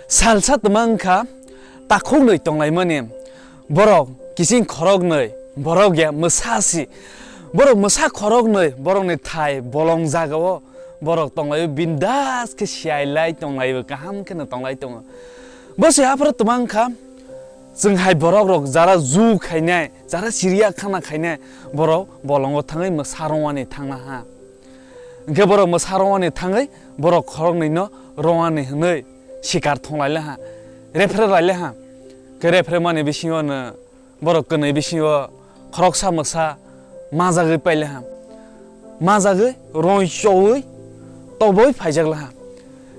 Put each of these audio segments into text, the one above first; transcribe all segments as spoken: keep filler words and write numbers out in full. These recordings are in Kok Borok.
Salsa twma wngkha takhuknwi tonglaimani borok, kiching khoroknwi borok ya mwsa si. Borok mwsa khoroknwi borokni thai bolong jagao borok tonglaio, bindas khe siyailai tonglaio, kaham kheno tonglai tongo. Bo se aphuru twma wngkha chwng hai borok rok jara ju khainai, jara siriya khana khainai borok bolongo thangwi mwsa rwani thangna ha. Hwnkhe borok mwsa rwani thangwi borok khoroknwino rwani hwnwi sikar thonglailai ha, rephre lailai ha. Khe rephre mani bisingo no borok kwnwi bisingo khoroksa mwsa majagwi pailai ha. Majagwi roi chowi toboi phaijaklai ha.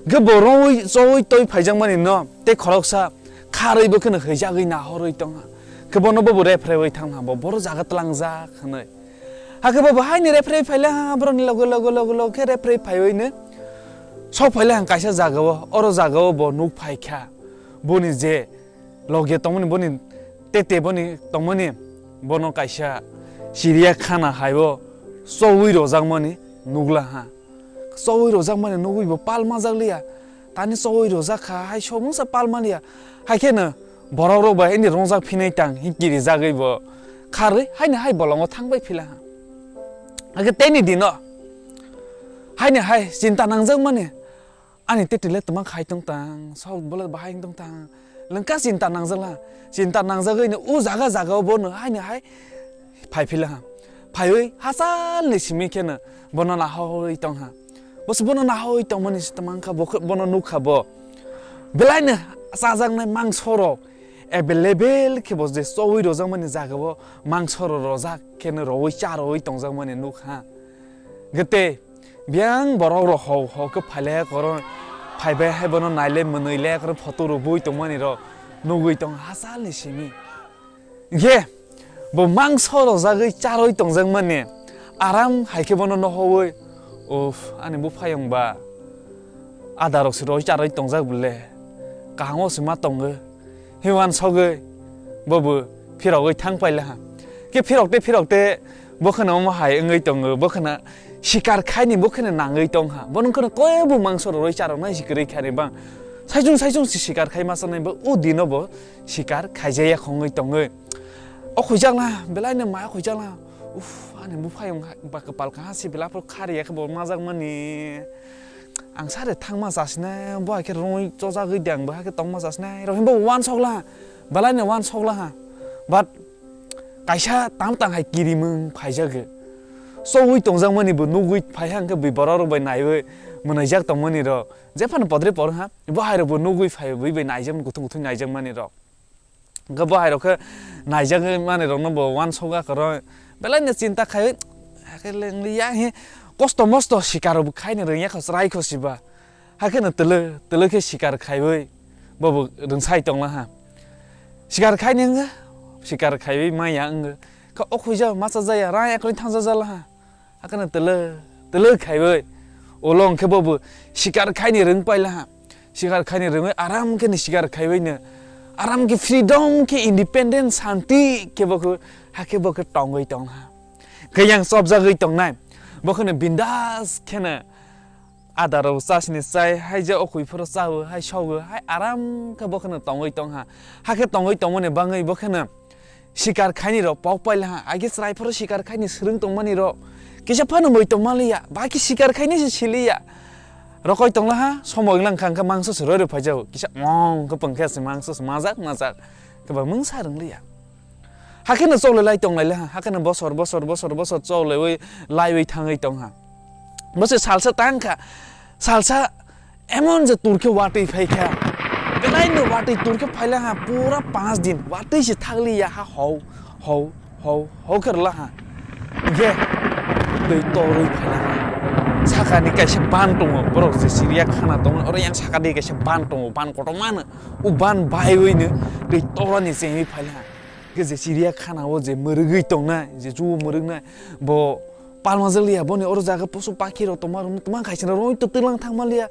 Hwnkhe bo roi chowi toi phaijakmani no tei khoroksa kharwi bo kheno hwijagwi nahorwi tongha. Khe bono bobo rephrewi thangha, bo boro jaga tlangjak hwnwi. Hakhe bo bo haini rephrewi phailai ha, borokni loge loge loge loge khe rephrewi phaiwi no sok phailai ha kaisa jagao, oro jagao bo nuk phaikha. Boni je loge tongmani, boni tete boni tongmani, bono kaisa siriya khana haibo chowi rojakmani nukla ha. Chowi rojakmani nugwi bo pal majak liya. Tani chowi rojak kha, hai somungsa pal maliya. Hai kheno borok rok bai ini rongjak phinai tang, hi kiri jagwi bo kharwi haini hai bolongo thang bai phila ha. Hakhe teni dino haini hai chinta nangjak mani, ani tete le twma khai tong tang, sok bole bahai tong tang, lengka chinta nangjak la. Chinta nangjagwi no o jaga jagao bono haini hai phai phila ha. Phaiwi hachalni simi kheno bono nahoi tongha. Bo se bono nahoi tongmani se twma wngkha, bo khe bono nukha bo. Belaino chajaknai mangso rok available khe bo je chowi rojakmani jagao mangso rok rojak kheno rowoi charowoi tongjakmani nukha. Gete biyang borok rok hau hau khe phailai koro phaibai hai bono nailai mwnwi le koro photo rwbui tongmani rok nugwi tong hachalni simi. Hwnkhe bo mangso rojagwi charwi tongjakmani aram hai khe bono nohowoi, "Uff, ani buphayung ba ada rok se roi charwi tongjak bole, kaham o se ma tongo," hwnwi uansugwi bo bo phirogwi thang paila ha. Khe phirok te phirok te bo kheno omo hai wngwi tongo, bo kheno sikar khaini bo kheno nangwi tong ha. Bono kheno kebo mangso roi charoknai se kwrwi kha ni bang. Saichung saichung se sikar khai ma sanai bo o dino bo sikar khaijaya khongwi tongwi. O khuijakna, belaino maya khuijakna. Uff, ani buphayung ba kwpal kaha se bela phuru khari ya khe bo majak mani. Ang sare thangma chasinai, bo hai khe roi chojagwi de ang bo hai khe tongma chasinai. Rohim bo uansukla, belaino uansukla ha. But kaisa tang tang hai kirimung phaijagwi. Chowi tongjakmani bo nugwi phai ha, hwnkhe bui borok rok bai naiwi mwnaijak tongmani rok. Jephano podre por ha, bo hai rok bo nugwi phai bui bai naijak, kuthung kuthung naijakmani rok. Hwnkhe bo hai rok khe naijak mani rok no bo uansukha khe roi. Belai no chinta khai, hakhe lengliya hi kosto mosto sikar rok bo khai ni rwngya kho chwrai kho siba. Hakhe no twlwi twlwi khe sikar khaiwi bo bo rwngsai tongla ha. Sikar khai ni wngkha, sikar khaiwi maya wngkha. Kha o khuija masa jaya rang ekloi thangsa jala ha. Hakhe no twlwi twlwi khaiwi ulo hwnkhe bo bo sikar khai ni rwng paila ha. Sikar khai ni rwngwi aram khe ni sikar khaiwi no aram khe freedom khe independent santi khe bo khe hakhe bo khe tongwi tong ha. Khe yang chopjagwi tongnai bo khe no bindas khe no adaro chasni chai hai je o khui phuru chawi hai sowi hai aram khe bo khe no tongwi tong ha. Hakhe tongwi tongmani bangwi bo khe no sikar khaini rok pok paila ha, agi chwrai phoro sikar khaini swrwng tongmani rok kisa phano moi tongma liya, ba ki sikar khaini se siliya. Rokoi tongla ha, somo wnglang kha, wngkha mangso se roi roi phaijago, kisa ong khe pung khe se mangso se majak majak, khe ba mungsa rwng liya. Hakhe no chok lai lai tong lai ha, hakhe no bosor bosor bosor bosor chok laiwi laiwi thangwi tong ha. Bo se salsa tang kha, salsa emon je tur khe watwi phai kha. Belai no watwi tur khe phaila ha pura panch din. Watwi se thakli ya ha hau, hau, hau, hau khe rwla ha. Ge twi torwi phaila ha. Saka ni kaisa ban tongo. Borok je siriya khana tongo. Oro yang saka di kaisa ban tongo. Ban kotorma no. O ban baiwi no twi torani chengwi phaila ha. Ge je siriya khana o je mwrwgwi tongnai, je chuo mwrwknai. Bo palma jaliya boni oro jaga posu pakhi rok tongma rok tongma khaisina roi to twilang thangma liya.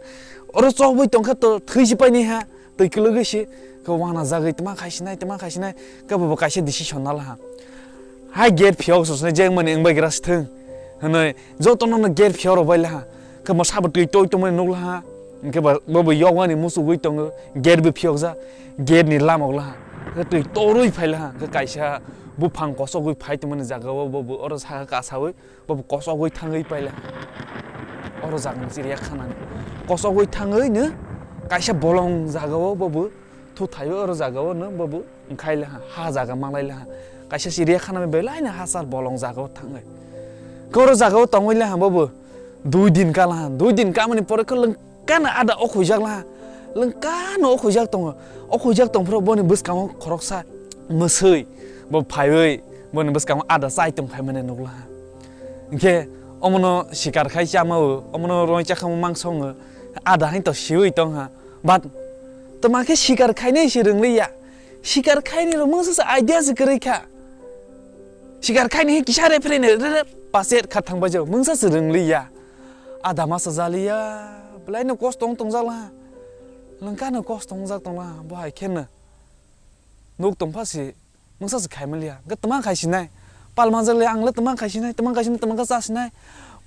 Oro chobwi tongkha to thwi si paini ha, twi kwlwgwi si khe wana jagwi tma khaisinai, tma khaisinai, khe bo kaisa decision nala ha. Hai gate phiyok sosne jeng mani wngbai gra sithwng hwnwi joto no gate phiyok rok bai laha. Khe mo sabo twi toi tongmani nuk laha. Hwnkhe ba, bo bo yokmani muchugwi tongo, gate bo phiyokjak, gate ni lamok laha. Hwnkhe twi torwi phai laha, hwnkhe kaisa buphang kosogwi phai tongmani jaga o bo bo oro saka kasawi, bo bo kosogwi thangwi pai laha. Oro jaga ni chiriya khanani. Kosogwi thangwi no kaisa bolong jaga o bo bo thuthaio, oro jaga o no bo bo wngkhai laha, ha jaga manglai laha. Kaisa chiriya khana belai no hachal bolong jaga o thangwi. Khe oro jaga o tongwi laha bo bo dui din ka laha, dui din kamani pore khe lwngkano ada okhuijak laha, lwngkano okhuijak tongo, okhuijak tongphuru boni bwskango khoroksa mwswi bo phaiwi boni bwskango ada chai tongphaimani nukla. Hwnkhe omono sikar khai chama o, omono roi chakhamo mangso wngo, ada haino siwi tongha. But twma khe sikar khainai se rwngliya. Sikar khaini rok mungsa se idea se kwrwi kha. Sikar khaini he kisa re phrene re re paset kha thang bajo mungsa se rwngliya. Ada masa jaliya, belai no kosto wng tongjak laha. Lwngkano kosto wngjak tonglaha, bo hai kheno. Nuk tongpha si, mungsa se khai manliya, hwnkhe twma khai sinai. Pal manjak le ang le twma khai sinai, twma khai sinai, twma khe cha sinai.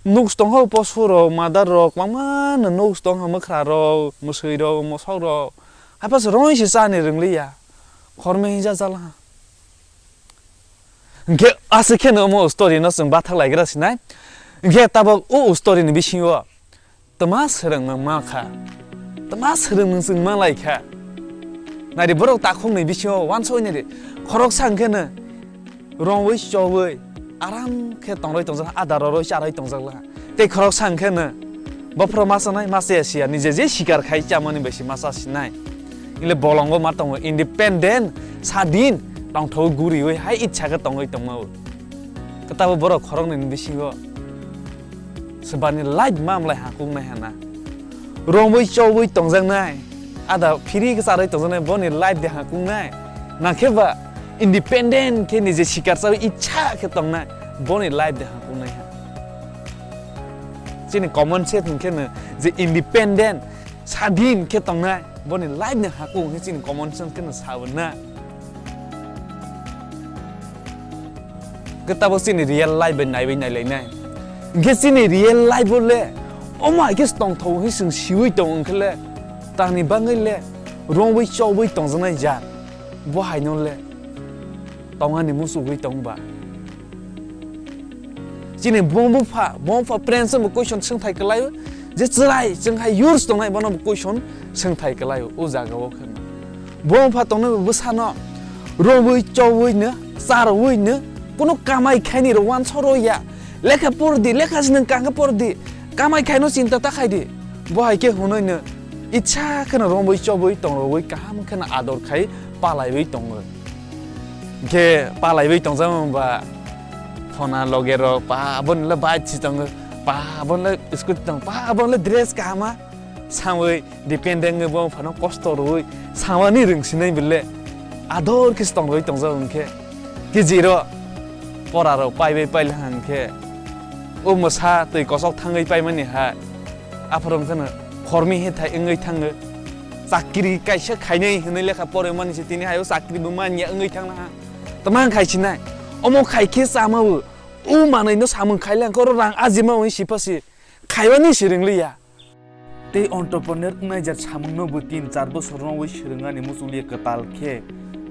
Nuk tongkha posu rok, madar rok, kwbangma no nuk tongkha mwkhra rok, mwswi rok, mosok rok. Haiphano roi se chani rwngliya. Khormoi hinjak jala. Hwnkhe aswk kheno omo story no chwng bathak laigra sinai. Hwnkhe tabok o story ni bisingo Twma swrwngmung mankha, twma swrwngmung chwng manlaikha. Naidi borok takhukni bisingo uansuknai di, khoroksa hwnkhe no romwi chobwi aram khe tongrwi tongjak, ada rorwi charwi tongjak la. Tei khoroksa hwnkhe no bophro ma chanai, ma chaya siya, nije je sikar khai chamani bai se ma cha sinai. Ile bolongo ma tongo independent, sadin, tongthogwi guriwi hai ichha khe tongwi tongmao. Kwtabo borok khoroknwi ni bisingo Swbani life ma mlai hakung nai hana. Romwi chobwi tongjaknai. Ada phiri khe charwi tongjaknai boni life de hakung nai. Nangkhe ba independent khe nije sikar chawi icha khe tongnai. Boni life de hakung nai ha. Chini common sense hwnkhe no je independent, sadin khe tongnai. Boni life ni hakung hwnwi chini common sense kheno sabo na. Khe tabok chini real life bai naiwi nailainai. Hwnkhe chini real life o le omo hai khe tongthok hwnwi chwng siwi tong wngkhe le, tamni bagwi le romwi chobwi tongjaknai jat, bo haino le tongani muchugwi tong ba. Chini buma bupha, buma bupha parents no bo question swngthai kwlaio, je chwrai chwng hai use tongnai bono bo question swngthai kwlaio o jaga o khe. Buma bupha tongnai bo bwsano romwi chobwi no, charwi no, kuno kamai khaini rw uansuk rw ya. Lekha por di, lekha se nwng kang khe por di, kamai khaino chinta ta khai di. Bo hai khe hwnwi no icha kheno romwi chobwi tongrogwi kaham kheno ador khai palaiwi tongo. Hwnkhe palaiwi tongjama ba phona loge rok, pa aboni le bike si tongo, pa aboni le scooty tongo, pa aboni le dress kahama, samwi dependent wngwi bo phano kosto rwui samani rwngsinai bile ador khe se tongrogwi tongjao hwnkhe, kejiro pora rok paibai pailha hwnkhe o mwsa twi kosok thangwi paimani hai. Aphuru wngkheno khormi he thai wngwi thango. Chakri kaisa khainai hwnwi lekha porimani se tini hai o chakri bo manya wngwi thangna ha. Twmang khai sinai. Omo khai khe chama o. O manwi no samung khai lang koro rang ajima wngwi sipha si. Khaibani se rwngliya. Tei entrepreneur wngnai jat samung no bo tin char bosor no wi swrwngani muchungli kwtal khe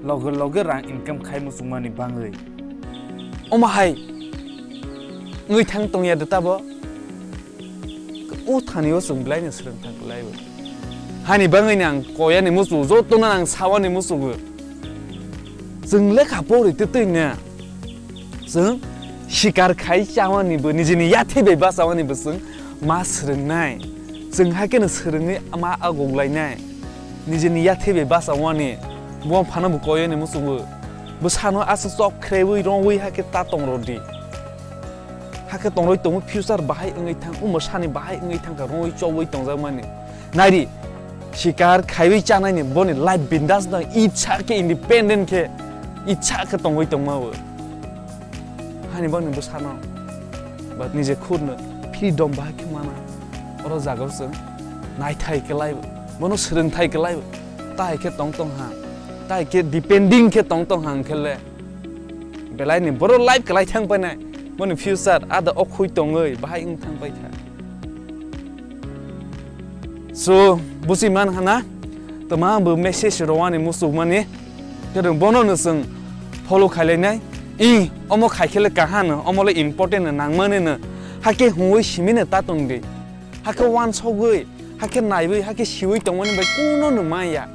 loge loge rang income khai muchungmani bangwi. Omo hai wngwi thang tongya de tabo. O thani o chwng belai no swrwng thang kwlai o. Hani bagwi ni ang koyani muchungo, joto no ang sawani muchungo. Chwng lekha pori twtwi ne. Chwng sikar khai chawani bo, nijini yathai bai bachawani bo chwng ma swrwngnai. Chwng hakhe no swrwngwi ma agoklainai. Nijini yathai bai bachawani. Bo phano bo koyani muchungo. Bwsano aswk chok khrewi rongwi hakhe ta tongrodi. Hakhe tongroi tongo future bahai wngwi thang, umor sani bahai wngwi thangkha, rongwi chobwi tongjakmani. Nairi, sikar khaiwi chanaini boni life bindas no icha khe independent khe, icha khe tongwi tongmao. Hani boni bwsano, but nije khurno freedom bahai khe mana. Oro jagao chwng naithai kwlai, bono swrwngthai kwlai, tai khe tong tong ha, tai khe depending khe tong tong ha hwnkhe le. Belai ni borok life kwlai thang painai, boni future ada o khui tongwi bahai wng thang paikha. So, busi man hana, tama bo message rowani musuk mani, khe bono no chwng follow khailai nai, i, omo khai khe le kaha no, omo le important no, nangmani no, hakhe hungwi simi no ta tong di, hakhe wansogwi, hakhe naiwi, hakhe siwi tongmani bai kuno no maya,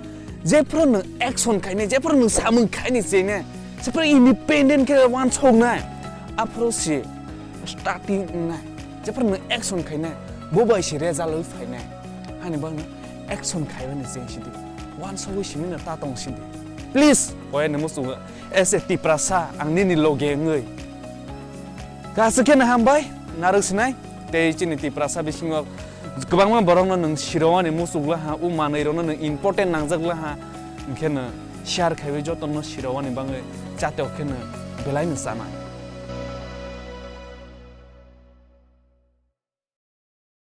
jephru no action khainai, jephru no samung khaini chene, jephru independent khe wansoknai, aphru si starting wngnai, jephru no action khainai, bo bai si result wi phainai. Hani bagwi action khaibani cheng sidi. Wansogwi simi no ta tong sidi. Please, oya ni musugo, as a Tiprasa, ang nini loge wngwi. Kaisa khe no hambai, narwk sinai, tei chini Tiprasa bisingo kwbangma borokno nwng sirowani musuk laha, o manwi rokno nwng important nangjak laha, hwnkhe no share khaiwi jotono sirowani bagwi chateo khe no belai no chanai.